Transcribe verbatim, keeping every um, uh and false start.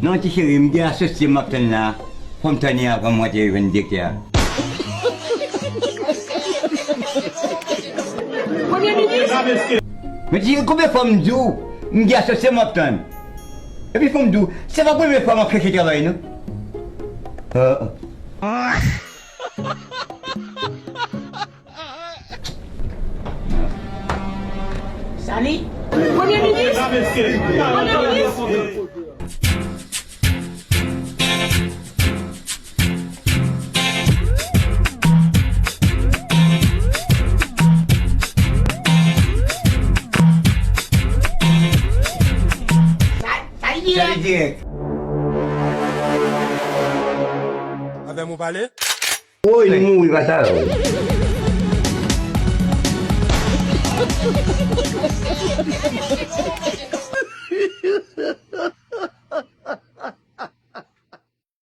Non, ti cheri, m gen asosye m ap tann la. Fò m tann li avan m rantre jwenn direktè a. Premye minis? Men ti cheri, konbyen fwa m di w, m gen asosye m ap tann? Epi fò m di w, se pa premye fwa m ap chèche travay, non. Ah, ah. Sali? Premye minis? Premye minis? Sa, sa dirèk. Avè m ou pale? Woy, li mouri pa sa yo.